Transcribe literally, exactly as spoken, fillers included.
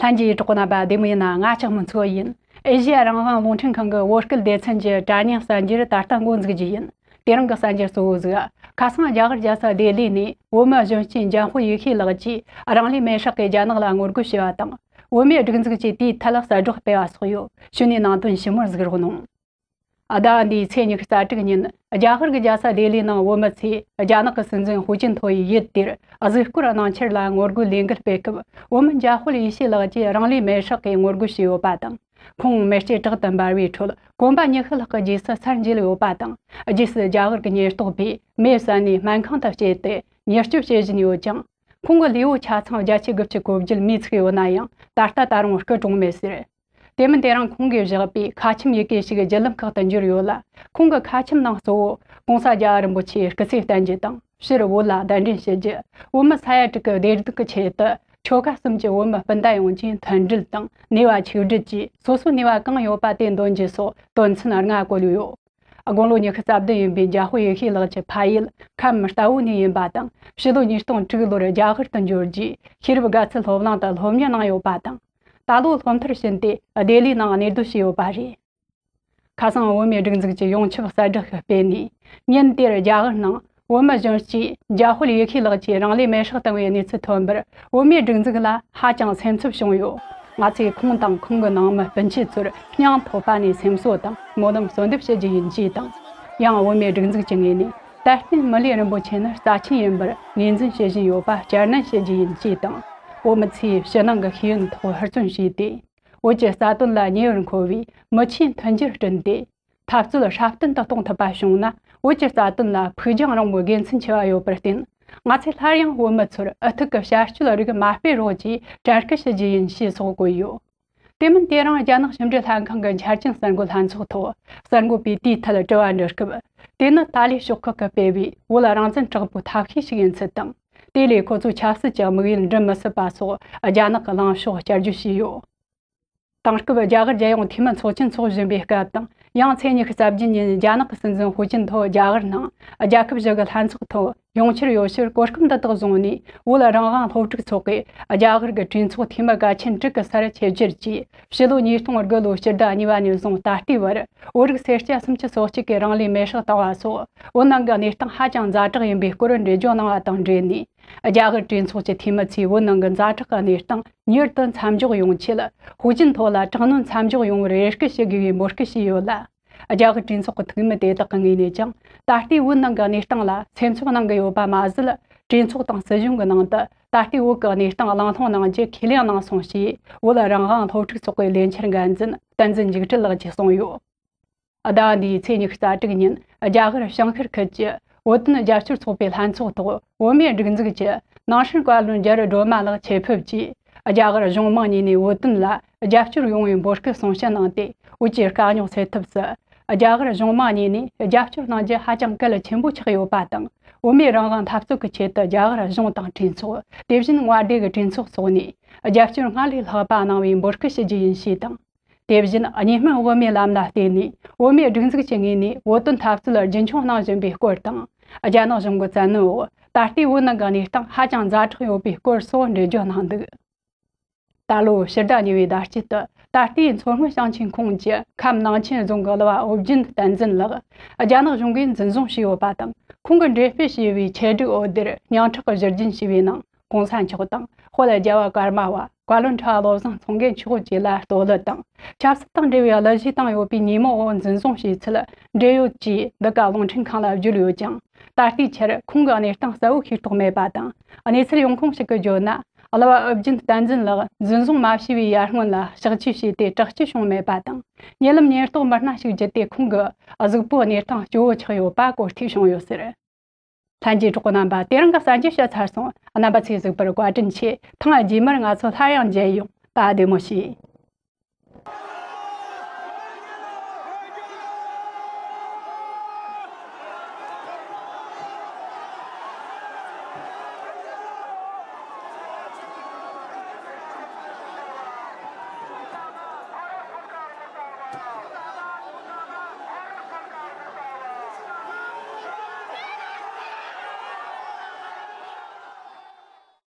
ལྷན་རྒྱས་གྲོགས་པོ་རྣམ་པ། བདེ་མོ་ཡིན་ན། ང་ལྕགས་མོ་མཚོ་ཡིན། ཨེ་ཤེ་ཡ་རང་དབང་རླུང་འཕྲིན་ཁང་གི་བོད་སྐད་སྡེ་ཚན་གྱི་དྲ་བརྙན་གསར་འགྱུར་ད་ལྟ་འགོ་འཛུགས་རྒྱུ་ཡིན། དེ་རིང་གི་གསར་འགྱུར་གཙོ་བོ་ཟིག་ཁ་སང་རྒྱ་གར་རྒྱལ་ས་ལྡི་ལི་ནས་བོད་མི་གཞོན་སྐྱེས་འཇམ་དཔལ་ཡེ་ཤེས་ལགས་ཀྱིས་རང་ལུས་མེར་བསྲེགས་ཀྱིས་རྒྱ་ནག་ལ་ངོ་རྒོལ་བྱས་པ་དང་། བོད་མིའི་སྒྲིག་འཛུགས་ཀྱིས་དེའི་ཐད་གསལ་བསྒྲགས་སྤེལ་བ་སོགས་ཡོད། ཞུས་ནས་ནང་དོན་ཞིབ་མོར་གཟིགས་རོགས་གནང་། ཟླ་བ་འདིའི་ཚེས་ཉི་ཤུ་རྩ་དྲུག་ཉིན། རྒྱ་གར་གྱི་རྒྱལ་ས་ལྡི་ལིའི་ནང་བོད་མི་ཚོས་རྒྱ་ནག་གི་སྲིད་འཛིན་ཧུའུ་ཅིན་ཐོ་ཡི་ཡུལ་དེར་གཟིགས་སྐོར་གནང་འཆར་ལ་ངོ་རྒོལ་ལས་འགུལ་སྤེལ་སྐབས། བོད་མི་འཇམ་དཔལ་ཡེ་ཤེས་ལགས་ཀྱིས་རང་ལུས་མེར་བསྲེགས་ཀྱིས་ངོ་རྒོལ་བྱས་ཡོད་པ་དང་། ཁོང་མེ་ལྕེ་དྲག་ཏུ་འབར་བའི་ཁྲོད། གོམ་པ་ཉི་ཤུ་ལྷག་གི་རྗེས་སུ་སར་འགྱེལ་ཡོད་པ་དང་། རྗེས་སུ་རྒྱ་གར་གྱི་ཉེན་རྟོག་པས་མེ་བསད་ནས་སྨན་ཁང་དུ་བསྐྱལ་ཏེ་མྱུར་སྐྱོབ་བྱེད་བཞིན་ཡོད་ཅིང་། ཁོང་གི་ལུས་པོ་ཆ་ཚང་བརྒྱད་ཅུ་དགུ་བཅུ་གོ་བརྒྱད་རྨས་ཚུགས་ཡོད་ན་ཡང་། ད་ལྟ་ད་རུང་སྐུ་གྲོངས་མེད་ཟེར། དེ་མིན་དེ་རིང་ཁོང་གིས་བཞག་པའི་ཁ་ཆེམས་ཡི་གེ་ཞིག་བརྒྱུད་ལམ་ཁག་ཏུ་འབྱོར་ཡོད་ལ། ཁོང་གི་ཁ་ཆེམས་ནང་གཙོ་བོ་༸གོང་ས་རྒྱལ་བ་རིན་པོ་ཆེའི་སྐུ་ཚེ་བརྟན་རྒྱུ་དང་། ཕྱིར་བོད་ལ་གདན་འདྲེན་ཞུ་རྒྱུ། བོད་མི་ས་ཡ་དྲུག་གི་བདེ་སྡུག་གི་ཆེད་དུ་ཆོལ་ཁ་གསུམ་གྱི་བོད་མི་སྤུན་ཟླ་ཡོངས་ཀྱི་མཐུན་སྒྲིལ་དང་ནུས་པ་ཆིག་སྒྲིལ་གྱིས། སོ་སོའི་ནུས་པ་གང་ཡོད་པ་དེ་འདོན་རྒྱུ་སོགས་དོན་ཚན་ལྔ་བཀོད་ཡོད། དགུང་ལོ་ཉི་ཤུ་རྩ་བདུན་ཡིན་པའི་འཇམ་དཔལ་ཡེ་ཤེས་ལགས་ཀྱི་ཕ་ཡུལ་ཁམས་རྟ་བོ་ནས་ཡིན་པ་དང་། ཕྱི་ལོ་ཉིས་སྟོང་དྲུག་ལོར་རྒྱ་གར་དུ་འབྱོར་རྗེས། ཤེས་རབ་དགའ་ཚལ་སློབ་གླིང་དུ་སློབ་གཉེར་གནང་ཡོད་པ་དང་། ད་ལོ་སློབ་མཐར་ཕྱིན་ཏེ་ལྡི་ལིའི་ནང་གནས་སྡོད་བྱས་ཡོད་པ་རེད། ཁ་སང་བོད་མིའི་སྒྲིག་འཛུགས་ཀྱི་ཡོངས་ཁྱབ་གསལ་བསྒྲགས་ཤིག་སྤེལ་ནས། ཉིན་དེར་རྒྱ་གར་ནང་བོད་མི་གཞོན་སྐྱེས་འཇམ་དཔལ་ཡེ་ཤེས་ལགས་ཀྱིས་རང་ལུས་མེར་བསྲེགས་བཏང་བའི་གནས་ཚུལ་ཐོན་པར། བོད་མིའི་སྒྲིག་འཛུགས་ལ་ཧ་ཅང་སེམས་འཚབ་བྱུང་ཡོད། ང་ཚོས་ཁོང་དང་ཁོང་གི་ནང་མི་སྤུན་མཆེད་ཚོར་སྙིང་ཐག་པ་ནས་སེམས་གསོ་དང་སྨོན་ལམ་གསོལ་འདེབས་ཞུ་རྒྱུ་ཡིན་ཞེས་དང་། ཡང་བོད་མིའི་སྒྲིག་འཛུགས་ཀྱི་ངོས་ནས། ད་ལྟའི་མི་ལུས་རིན་པོ་ཆེ་ནི་རྩ་ཆེན་ཡིན་པར་ངོས་འཛིན་བྱེད་བཞིན་ཡོད་པ་བསྐྱར་ནན་ཞུ་རྒྱུ་ཡིན་ཞེས་དང་། བོད་མི་ཚོས་ཕྱི་ནང་གི་ཤེས་ཡོན་ཐོག་ཧུར་བརྩོན་བྱས་ཏེ། བོད་ཀྱི་རྩ་དོན་ལ་ཉེ་བར་མཁོ་བའི་མི་ཆེའི་མཐུན་འགྱུར་བསྐྲུན་ཏེ། འཐབ་རྩོད་སྲ་བརྟན་དུ་གཏོང་ཐུབ་པ་བྱུང་ན། བོད་ཀྱི་རྩ་དོན་ལ་ཕུགས་རྒྱང་རིང་པོའི་དགེ་མཚན་ཆེ་བ་ཡོད་པར་བརྟེན། ང་ཚོས་སླར་ཡང་བོད་མི་ཚོར་ཨུ་ཐུག་གི་བྱ་སྤྱོད་རིགས་མ་སྤེལ་རོགས་ཞེས་དྲན་སྐུལ་ཞུ་རྒྱུ་ཡིན་ཞེས་སོགས་བཀོད་ཡོད། དེ་མིན་དེ་རིང་རྒྱ་ནག་ཕྱི་འབྲེལ་ལྷན་ཁང་གི་འཆར་ཅན་གསར་འགོད་ལྷན་ཚོགས་ཐོག་གསར་འགོད་པས་དེའི་ཐད་དྲི་བ་འདྲི་སྐབས། དེ་ནི་ཏཱ་ལའི་ཕྱོགས་ཁག་གིས་སྤེལ་བའི་བོད་རང་བཙན་དྲག་པོའི་ཐབས་ཤེས་ཤིག་ཡིན་ཚུལ་དང་། དེ་ལས་ཁོ་ཚོའི་ཆབ་སྲིད་ཀྱི་དམིགས་ཡུལ་འགྲུབ་མི་སྲིད་པ་སོགས་རྒྱ་ནག་གི་ལངས་ཕྱོགས་བསྐྱར་བརྗོད་བྱས་ཡོད། དེང་སྐབས་རྒྱ་གར་རྒྱལ་ཡོངས་འཐུས་མི་ཚོགས་ཆེན་འཚོགས་བཞིན་པའི་སྐབས་དང་། ཡང་ཚེས་ཉི་ཤུ་རྩ་བརྒྱད་ཉིན་རྒྱ་ནག་གི་སྲིད་འཛིན་ཧུའུ་ཅིན་ཐོ་རྒྱ་གར་ནང་རྒྱལ་ཁབ་བཞི་གི་ལྷན་ཚོགས་ཐོག་ཡོང་འཆར་ཡོད་ཕྱིར། གོ་སྐབས་འདི་དག་བཟུང་ནས་བོད་རང་དབང་སློབ་ཕྲུག་ཚོགས་པས་རྒྱ་གར་གྱི་གྲོས་ཚོགས་འཐུས་མི་གལ་ཆེན་དྲུག་གི་སར་ཆེད་བསྒྱུར་གྱིས། ཕྱི་ལོ་ཉིས་སྟོང་དགུ་ལོའི་ཕྱི་ཟླ་གཉིས་པ་ནས་བཟུང་ད་ལྟའི་བར་བོད་རིགས་སེར་སྐྱ་སུམ་ཅུ་སོ་གཅིག་གིས་རང་ལུས་མེར་བསྲེགས་བཏང་བ་སོགས། བོད་ནང་གི་གནས་སྟངས་ཧ་ཅང་ཛ་དྲག་ཡིན་པའི་སྐོར་འགྲེལ་བརྗོད་གནང་བ་དང་འབྲེལ་ནས། རྒྱ་གར་གྲོས་ཚོགས་ཀྱི་འཐུས་མི་ཚོས་བོད་ནང་གི་ཛ་དྲག་གི་གནས་སྟངས་མྱུར་དུ་མཚམས་འཇོག་ཡོང་ཆེད། ཧུའུ་ཅིན་ཐོ་ལ་དྲག་གནོན་མཚམས་འཇོག་ཡོང་བར་རེ་སྐུལ་ཞུ་དགོས་པའི་འབོད་སྐུལ་བྱས་ཡོད་ལ། རྒྱ་གར་གྲོས་ཚོགས་ཀྱི་འཐུས་མི་དེ་དག་གི་ངོས་ནས་ཀྱང་། ད་ལྟའི་བོད་ནང་གི་གནས་སྟངས་ལ་སེམས་འཚབ་གནང་གི་ཡོད་པ་མ་ཟད། གྲོས་ཚོགས་དང་སྲིད་གཞུང་གི་ནང་དུ་ད་ལྟའི་བོད་ཀྱི་གནས་སྟངས་གླེང་སློང་གནང་རྒྱུ་ཁས་ལེན་གནང་སོང་ཞེས། བོད་རང་དབང་སློབ་ཕྲུག་ཚོགས་པའི་ལས་འཆར་འགན་འཛིན་བསྟན་འཛིན་འཇིགས་བྲལ་ལགས་ཀྱིས་གསུངས་ཡོད། ཟླ་བ་འདིའི་ཚེས་ཉི་ཤུ་རྩ་དྲུག་ཉིན། རྒྱ་གར་བྱང་ཤར་ཁུལ་གྱི་བོད་དོན་རྒྱབ་སྐྱོར་ཚོགས་པའི་ལྷན་ཚོགས་ཐོག་བོད་མིའི་སྒྲིག་འཛུགས་ཀྱི་ནང་སྲིད་བཀའ་བློན་རྒྱ་རི་སྒྲོལ་མ་ལགས་ཆེད་ཕེབས་ཀྱིས། རྒྱ་གར་གཞུང་མང་གཉིས་ནས་བོད་དོན་ལ་རྒྱབ་སྐྱོར་ཡོང་བའི་འབོད་སྐུལ་གསུང་བཤད་གནང་སྟེ། བོད་ཀྱི་དཀའ་རྙོག་སེལ་ཐབས་སུ་རྒྱ་གར་གཞུང་མང་གཉིས་ནས་རྒྱབ་སྐྱོར་གནང་རྒྱུ་ཧ་ཅང་གལ་ཆེན་པོ་ཆགས་ཡོད་པ་དང་། བོད་མིའི་རང་དབང་འཐབ་རྩོད་ཀྱི་ཆེད་དུ་རྒྱ་གར་གཞུང་དང་གྲོས་ཚོགས། དེ་བཞིན་མངའ་སྡེ་གི་གྲོས་ཚོགས་སོགས་ནས་རྒྱབ་སྐྱོར་སྔར་ལས་ལྷག་པ་གནང་བའི་འབོད་སྐུལ་ཞུ་རྒྱུ་ཡིན་ཞེས་དང་། དེ་བཞིན་གཉིས་སྨན་དབུ་མའི་ལམ་ལ་བརྟེན་ནས་བོད་མིའི་སྒྲིག་འཛུགས་ཀྱི་ངོས་ནས་བོད་དོན་འཐབ་རྩོད་རྒྱུན་འཁྱོངས་གནང་བཞིན་པའི་སྐོར་དང་། རྒྱ་ནག་གཞུང་གི་བཙན་གནོན་འོག་ད་ལྟའི་བོད་ནང་གི་གནས་སྟངས་ཧ་ཅང་ཛ་དྲག་ཡོད་པའི་སྐོར་སོགས་འགྲེལ་བརྗོད་གནང་འདུག། ད་ལོའི་ཕྱི་ཟླ་གཉིས་པའི་ཟླ་དཀྱིལ་དུ། ད་ལྟའི་མཚོ་སྔོན་ཞིང་ཆེན་ཁོངས་ཀྱི་ཁམས་ནང་ཆེན་རྫོང་གི་གླུ་བ་ཨོ་རྒྱན་བསྟན་འཛིན་ལགས་རྒྱ་ནག་གཞུང་གིས་འཛིན་བཟུང་བྱས་ཡོད་པ་དང་། ཁོང་གིས་འགྲེམས་སྤེལ་བྱས་པའི་ཆེད་སྒྲིག་འོད་སྡེར་སྙིང་ཁྲག་གི་བཞུར་རྒྱུན་ཞེས་པའི་ནང་། གོང་ས་མཆོག་དང་། དཔལ་རྒྱལ་བ་ཀརྨ་པ། བཀའ་བློན་ཁྲི་པ་བློ་བཟང་ཚོགས་མཁན་མཆོག་བཅས་ལ་རྟོག་བློ་དང་། ཆབ་སྲིད་དང་འབྲེལ་བའི་གླུ་གཞས་བཏང་ཡོད་པའི་ཉིན་མོ་འོག་འཛིན་བཟུང་བྱས་ཚུལ་འབྲེལ་ཡོད་ཀྱིས་འདི་ག་རླུང་འཕྲིན་ཁང་ལ་བརྗོད་ཡོད་ཀྱང་། ད་ལྟའི་ཆར་ཁོང་གི་གནས་སྟངས་གསལ་བོ་ཤེས་རྟོགས་མེད་པ་དང་། གནས་ཚུལ་ཡོང་ཁུངས་ཤིག་གིས་བརྗོད་ན། གླུ་བ་ཨོ་རྒྱན་བསྟན་འཛིན་ལགས་འཛིན་བཟུང་མ་བྱས་པའི་ཡར་སྔོན་ལ་གཤག་བཅོས་བྱས་ཏེ་དྲག་སྐྱེད་བྱུང་མེད་པ་དང་། ཉེ་ལམ་ཉེན་རྟོག་མི་སྣ་ཞིག་བརྒྱུད་དེ་ཁོང་གི་གཟུགས་པོའི་གནས་སྟངས་སྐྱོ་བོ་ཆགས་ཡོད་པ་གོ་ཐོས་བྱུང་ཡོད་ཟེར། ལྷན་རྒྱས་གྲོགས་པོ་རྣམ་པ། དེ་རིང་གི་གསར་འགྱུར་བཤད་ཚར་སོང་། རྣམ་པ་ཚོས་གཟིགས་པར་བཀའ་དྲིན་ཆེ། ཐེངས་རྗེས་མར་ང་ཚོ་སླར་ཡང་མཇལ་ཡོང་། ད་བདེ་མོ་བྱོས།